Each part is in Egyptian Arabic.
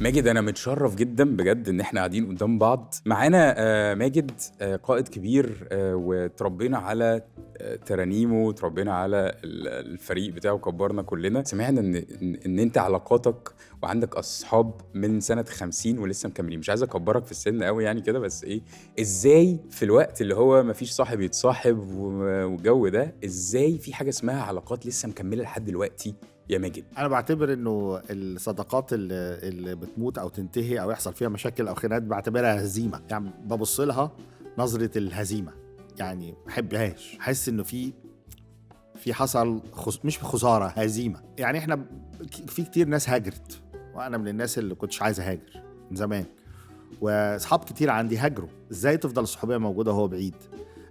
ماجد، انا متشرف جدا بجد ان احنا قاعدين قدام بعض. معانا ماجد قائد كبير، وتربينا على ترانيمه، تربينا على الفريق بتاعه، كبرنا كلنا. سمعنا ان انت علاقاتك وعندك اصحاب من سنة 50 ولسه مكملين. مش عايز اكبرك في السن قوي يعني كده، بس ايه، ازاي في الوقت اللي هو مفيش صاحب يتصاحب والجو ده، ازاي في حاجة اسمها علاقات لسه مكملة لحد دلوقتي يا ماجد؟ انا بعتبر انه الصداقات اللي بتموت او تنتهي او يحصل فيها مشاكل او خناقات بعتبرها هزيمة. يعني ببص لها نظره الهزيمة، يعني ما بحبهاش. احس انه في حصل مش خسارة، هزيمة. يعني احنا في كتير ناس هاجرت، وانا من الناس اللي كنتش عايز اهاجر من زمان، واصحاب كتير عندي هاجروا. ازاي تفضل الصحوبيه موجودة وهو بعيد؟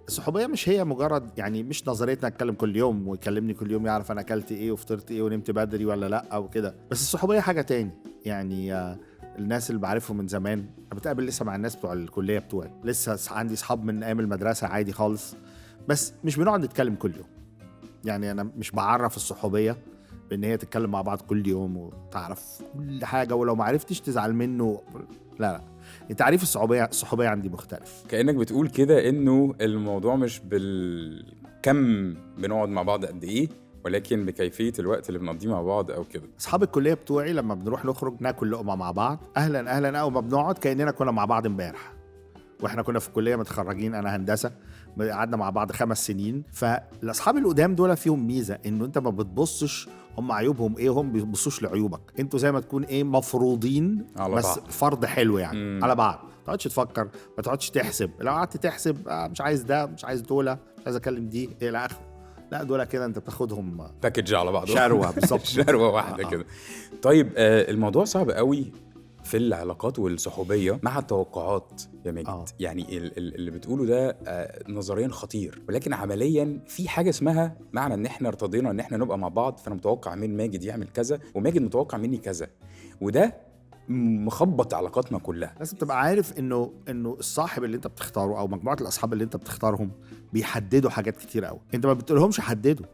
الصحوبيه مش هي مجرد، يعني مش نظريتنا اتكلم كل يوم ويكلمني كل يوم يعرف انا اكلت ايه وفطرت ايه ونمت بدري ولا لا او كده، بس الصحوبيه حاجة تاني. يعني الناس اللي بعرفهم من زمان، انا بتقابل لسه مع الناس بتوع الكلية بتوعي، لسه عندي اصحاب من ايام المدرسة عادي خالص، بس مش بنقعد نتكلم كل يوم. يعني انا مش بعرف الصحوبيه بان هي تتكلم مع بعض كل يوم وتعرف كل حاجة، ولو ما عرفتش تزعل منه. لا لا، تعريف الصحوبيه عندي مختلف. كأنك بتقول كده انه الموضوع مش بالكم بنقعد مع بعض قد ايه، ولكن بكيفية الوقت اللي بنقضيه مع بعض او كده. اصحاب الكلية بتوعي لما بنروح نخرج ناكل لقمة مع بعض، اهلا اهلا، او ما بنقعد كأننا كنا مع بعض امبارح واحنا كنا في الكلية متخرجين. انا هندسة، قعدنا مع بعض 5 سنين. فالاصحاب القدام دول فيهم ميزة انه انت ما بتبصش هم عيوبهم ايه، هم بيبصوش لعيوبك. انتوا زي ما تكون ايه، مفروضين على بس بعض. فرض حلو يعني. على بعض. ما تقعدش تفكر، ما تقعدش تحسب. لو قعدت تحسب مش عايز ده، مش عايز دول، مش عايز اكلم دي الى اخره، لا دول كده انت بتاخدهم package على بعض، شروه بالظبط، شروه واحدة كده. طيب الموضوع صعب قوي في العلاقات والصحوبية مع التوقعات يا ماجد. يعني اللي بتقوله ده نظريا خطير، ولكن عمليا في حاجة اسمها معنى ان احنا ارتضينا ان احنا نبقى مع بعض، فانا متوقع من ماجد يعمل كذا وماجد متوقع مني كذا، وده مخبط علاقاتنا كلها. لازم تبقى عارف انه الصاحب اللي انت بتختاره او مجموعة الاصحاب اللي انت بتختارهم بيحددوا حاجات كتير قوي. انت ما بتقولهمش حددوا،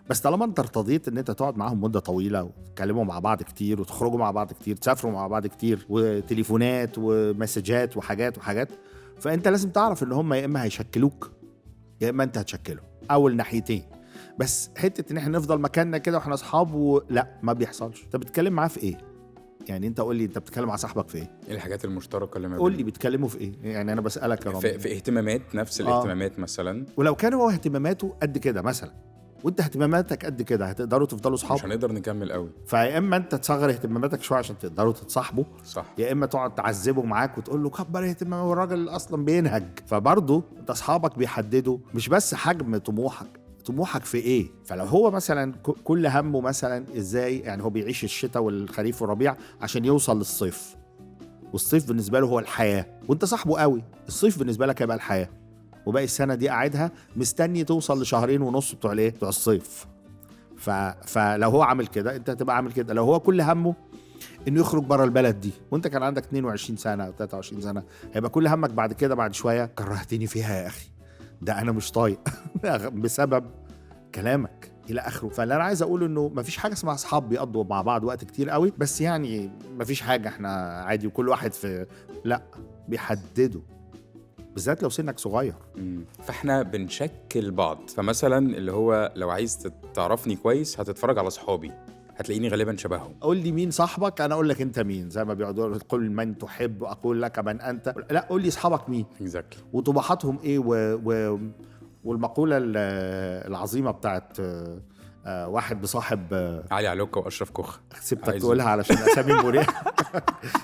بس طالما انت ارتضيت ان انت تقعد معاهم مده طويلة وتتكلموا مع بعض كتير وتخرجوا مع بعض كتير، تسافروا مع بعض كتير، وتليفونات ومسجات وحاجات وحاجات، فانت لازم تعرف ان هم يا اما هيشكلوك يا اما انت هتشكله، او الناحيتين. بس حتة ان احنا نفضل مكاننا كده واحنا اصحاب لا، ما بيحصلش. انت بتتكلم معاه في ايه؟ يعني انت قول لي، انت بتتكلم مع صاحبك في ايه؟ ايه الحاجات المشتركة اللي ما قول لي بيتكلموا في ايه؟ يعني انا بسالك يا رامي في اهتمامات، نفس الاهتمامات مثلا. ولو كان هو اهتماماته قد كده مثلا وانت اهتماماتك قد كده، هتقدروا تفضلوا صحاب؟ مش هنقدر نكمل قوي. فيا اما انت تصغر اهتماماتك شوية عشان تقدروا تتصاحبوا، صح، يا اما تقعد تعذبه معاك وتقول له كبر اهتمامك، والراجل اصلا بينهج. فبرضه انت اصحابك بيحددوا مش بس حجم طموحك، طموحك في ايه. فلو هو مثلا كل همه مثلا ازاي، يعني هو بيعيش الشتاء والخريف والربيع عشان يوصل للصيف، والصيف بالنسبة له هو الحياة، وانت صاحبه قوي، الصيف بالنسبة لك هيبقى الحياة، وباقي السنة دي قاعدها مستني توصل ل2.5 شهر بتوع الايه، بتوع الصيف. فلو هو عامل كده انت هتبقى عامل كده. لو هو كل همه انه يخرج بره البلد دي وانت كان عندك 22 سنة او 23 سنة، هيبقى كل همك بعد كده بعد شوية كرهتني فيها يا اخي، ده انا مش طايق بسبب كلامك الى اخره. فاللي انا عايز اقوله انه مفيش حاجة اسمها اصحاب بيقضوا مع بعض وقت كتير قوي، بس يعني مفيش حاجة، احنا عادي وكل واحد في، لا، بيحددوا بالذات لو سنك صغير. فاحنا بنشكل بعض. فمثلا اللي هو لو عايز تعرفني كويس هتتفرج على صحابي، هتلاقيني غالبا شبههم. قول لي مين صاحبك انا اقول لك انت مين، زي ما بيقعدوا قل من تحب اقول لك من انت. لا، قول لي اصحابك مين exactly. وطموحاتهم ايه والمقوله العظيمة بتاعت واحد بصاحب علي علوكة واشرف كوخ، سبتك تقولها علشان اسامي مريح.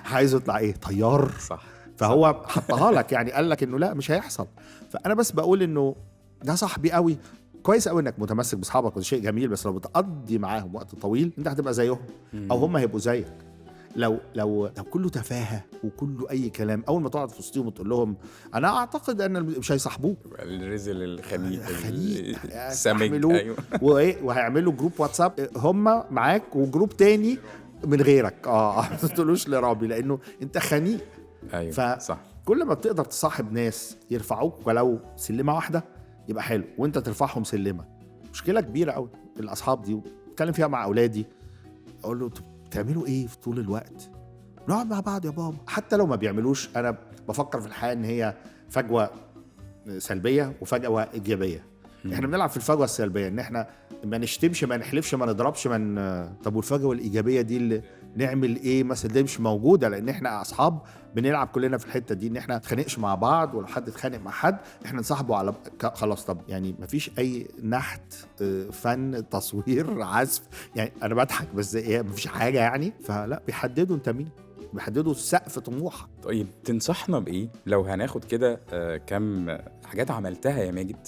عايزه يطلع ايه، طيار، صح. فهو حطها لك، يعني قال لك انه لا مش هيحصل. فانا بس بقول انه ده صاحبي قوي، كويس قوي انك متمسك باصحابك وده شيء جميل، بس لو بتقضي معاهم وقت طويل انت هتبقى زيهم او هم هيبقوا زيك. لو لو لو كله تفاهه وكله اي كلام، اول ما تقعد في وسطهم وتقول لهم انا اعتقد ان مش هيصاحبوك، الرزل الخنيق السمج، ايوه، وهيعملوا group واتساب هم معاك و group تاني من غيرك. ما تقولوش لرابي لانه انت خنيق. ايوه صح. كل ما بتقدر تصاحب ناس يرفعوك ولو سلمه واحدة يبقى حلو، وانت ترفعهم سلمه. مشكلة كبيرة قوي الاصحاب دي، بتكلم فيها مع اولادي اقول له بتعملوا ايه في طول الوقت؟ نقعد مع بعض يا بابا. حتى لو ما بيعملوش، انا بفكر في الحياة ان هي فجوة سلبية وفجوه ايجابية. احنا بنلعب في الفجوة السلبية ان احنا ما نشتمش، ما نحلفش، ما نضربش، ما طب والفجوه الايجابية دي اللي نعمل ايه مثلا؟ دي مش موجودة، لان احنا اصحاب بنلعب كلنا في الحتة دي، ان احنا ما نتخانقش مع بعض، ولو حد اتخانق مع حد احنا نصاحبه على خلاص. طب يعني ما فيش اي نحت، فن، تصوير، عزف، يعني انا بضحك بس ايه، ما فيش حاجة يعني. فلا، بيحددوا انت مين، بيحددوا سقف طموحك. طيب تنصحنا بإيه لو هناخد كده كم حاجات عملتها يا ماجد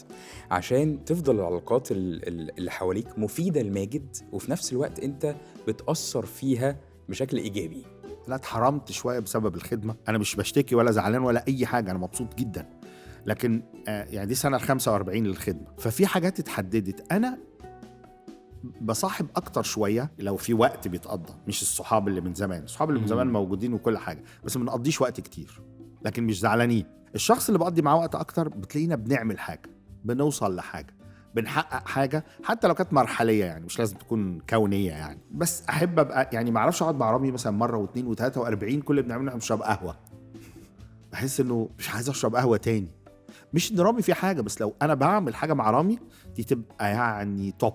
عشان تفضل العلاقات اللي حواليك مفيدة لماجد، وفي نفس الوقت انت بتأثر فيها بشكل إيجابي؟ لا، اتحرمت شوية بسبب الخدمة. أنا مش بشتكي ولا زعلان ولا أي حاجة، أنا مبسوط جدا، لكن يعني دي سنة 45 للخدمة، ففي حاجات اتحددت. أنا بصاحب اكتر شوية لو في وقت بيتقضى، مش الصحاب اللي من زمان، الصحاب اللي من زمان موجودين وكل حاجة، بس ما بنقضيش وقت كتير، لكن مش زعلانين. الشخص اللي بقضي معاه وقت اكتر بتلاقينا بنعمل حاجة، بنوصل لحاجة، بنحقق حاجة، حتى لو كانت مرحليه، يعني مش لازم تكون كونية يعني. بس احب ابقى يعني ما اعرفش اقعد مع رامي مثلا مرة واثنين وثلاثة و40، كل اللي بنعمله نشرب قهوة، بحس انه مش عايز اشرب قهوة تاني. مش ان رامي في حاجة، بس لو انا بعمل حاجة مع رامي دي تبقى يعني top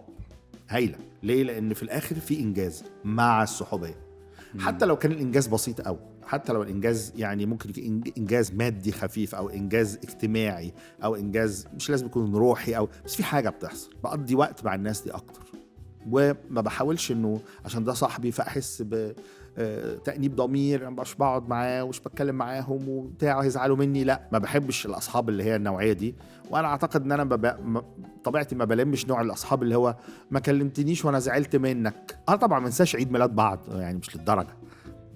هايلة. ليه؟ لان في الاخر في انجاز مع الصحوبيه، حتى لو كان الانجاز بسيط قوي، حتى لو الانجاز يعني ممكن يكون انجاز مادي خفيف، او انجاز اجتماعي، او انجاز مش لازم يكون روحي، او بس في حاجة بتحصل. بقضي وقت مع الناس دي اكتر، وما بحاولش انه عشان ده صاحبي فاحس بتأنيب ضمير، انا مش بقعد معاه ومش بتكلم معاهم وبتاع هيزعلوا مني. لا، ما بحبش الاصحاب اللي هي النوعية دي. وانا اعتقد ان انا طبيعتي ما بلمش نوع الاصحاب اللي هو ما كلمتنيش وانا زعلت منك. انا طبعا ما انساش عيد ميلاد بعض، يعني مش للدرجة،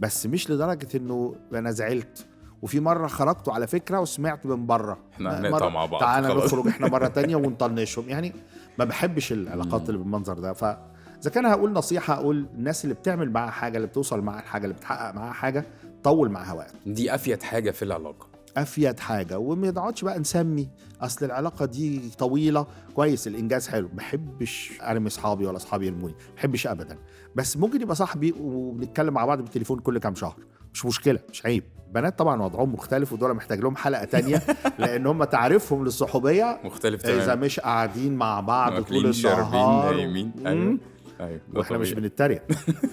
بس مش لدرجة انه انا زعلت. وفي مرة خرجت على فكرة وسمعت من بره احنا هنقطع مع بعض، تعالى نخرج احنا مرة تانية ونطنشهم. يعني ما بحبش العلاقات اللي بالمنظر ده. فاذا كان هقول نصيحة، اقول الناس اللي بتعمل معاها حاجة، اللي بتوصل معاها الحاجة، اللي بتحقق معاها حاجة، طول معاها وقت. دي افيد حاجة في العلاقة، افيد حاجة. وما نقعدش بقى نسمي اصل العلاقة دي طويلة. كويس، الانجاز حلو. ما بحبش ارمي اصحابي ولا اصحابي يرموني، ما بحبش ابدا. بس ممكن يبقى صاحبي وبنتكلم مع بعض بالتليفون كل كام شهر، مش مشكلة، مش عيب. بنات طبعا وضعهم مختلف، ودول محتاج لهم حلقة تانية لان هم تعريفهم للصحوبيه مختلف تماما. اذا مش قاعدين مع بعض طول النهار. ايوه ايوه، واحنا مش بنتريق،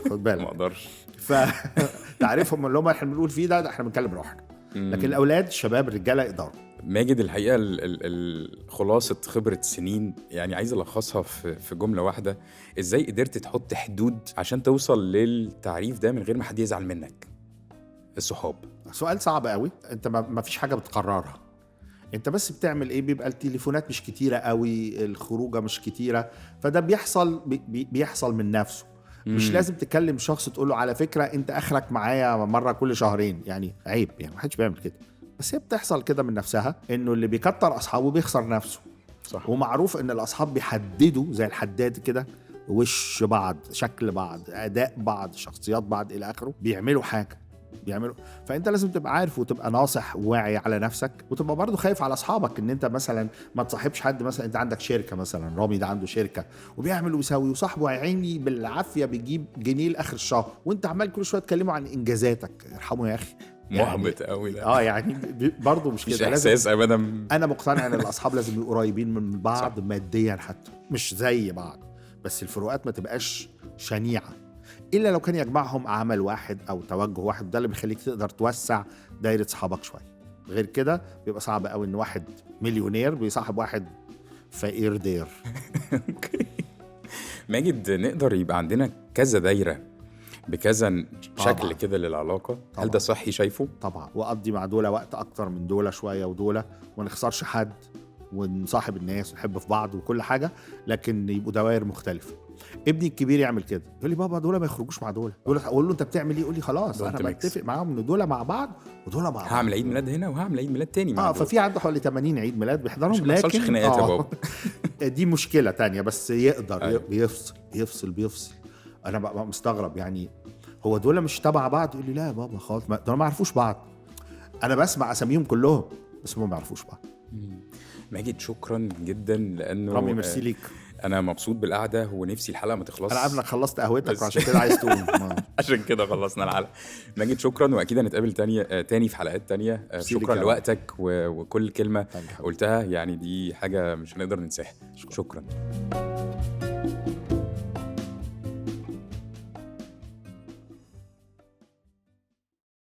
خد بالك. ما اقدرش. فتعريفهم اللي هم احنا بنقول فيه ده احنا بنتكلم روحنا، لكن الاولاد الشباب الرجالة يقدروا. ماجد، الحقيقة خلاصه خبره سنين، يعني عايز الخصها في جملة واحدة. ازاي قدرت تحط حدود عشان توصل للتعريف ده من غير ما حد يزعل منك؟ الصحاب سؤال صعب قوي. انت ما فيش حاجة بتقررها، انت بس بتعمل ايه. بيبقى التليفونات مش كتيرة قوي، الخروجه مش كتيرة، فده بيحصل بيحصل من نفسه. مش لازم تكلم شخص تقول له على فكرة انت اخرك معايا مرة كل شهرين، يعني عيب، يعني ما حدش بيعمل كده. بس هي بتحصل كده من نفسها، انه اللي بيكتر اصحابه بيخسر نفسه. صح. ومعروف ان الاصحاب بيحددوا زي الحداد كده، وش بعض، شكل بعض، اداء بعض، شخصيات بعض، الى اخره. بيعملوا حاجة، بيعملوا. فانت لازم تبقى عارف وتبقى ناصح وواعي على نفسك، وتبقى برضو خايف على اصحابك ان انت مثلا ما تصاحبش حد. مثلا انت عندك شركة، مثلا رامي ده عنده شركة وبيعمل ويسوي، وصاحبه عيني بالعافية بيجيب جنيه لاخر الشهر، وانت عمال كل شوية تكلمه عن انجازاتك. ارحمه يا اخي، محبط قوي ده. يعني برضو مش كده، مش احساس ابدا. انا مقتنع ان الاصحاب لازم يبقوا قريبين من بعض ماديا، حتى مش زي بعض، بس الفروقات ما تبقاش شنيعه، إلا لو كان يجمعهم عمل واحد أو توجه واحد. ده اللي بيخليك تقدر توسع دايرة صحابك شوية. غير كده بيبقى صعب قوي إن واحد مليونير بيصاحب واحد فقير دير. ماجد، نقدر يبقى عندنا كذا دايرة بكذا شكل كده للعلاقة؟ هل ده صحي شايفه؟ طبعا، وأقضي مع دولة وقت أكتر من دولة شوية، ودولة، وما نخسرش حد، ونصاحب الناس ونحب في بعض وكل حاجة، لكن يبقوا دوائر مختلفة. ابني الكبير يعمل كده، يقول لي بابا دول ما يخرجوش مع دول. اقول له انت بتعمل ايه؟ يقول لي خلاص انا بتفق معاهم ان دول مع بعض ودول مع بعض، هعمل عيد ميلاد هنا وهعمل عيد ميلاد تاني مع دول. ففي عنده حوالي 80 عيد ميلاد بيحضرهم، لكن ما خناقات يا بابا. دي مشكلة تانية، بس يقدر بيفصل بيفصل بيفصل. انا بقى مستغرب، يعني هو دول مش تبع بعض؟ يقول لي لا يا بابا خالص، دول ما يعرفوش بعض. انا بسمع اساميهم كلهم بس هم ما يعرفوش بعض. ماجد، شكرا جدا، لانه رامي ميرسي ليك. انا مبسوط بالقعده ونفسي الحلقة ما تخلص. انا عارف انك خلصت قهوتك وعشان كده عايز تقوم. عشان كده خلصنا الحلقة. ماجد شكرا، واكيد هنتقابل تاني في حلقات تانية. شكرا لوقتك وكل كلمة قلتها، يعني دي حاجة مش هنقدر ننساها. شكرا.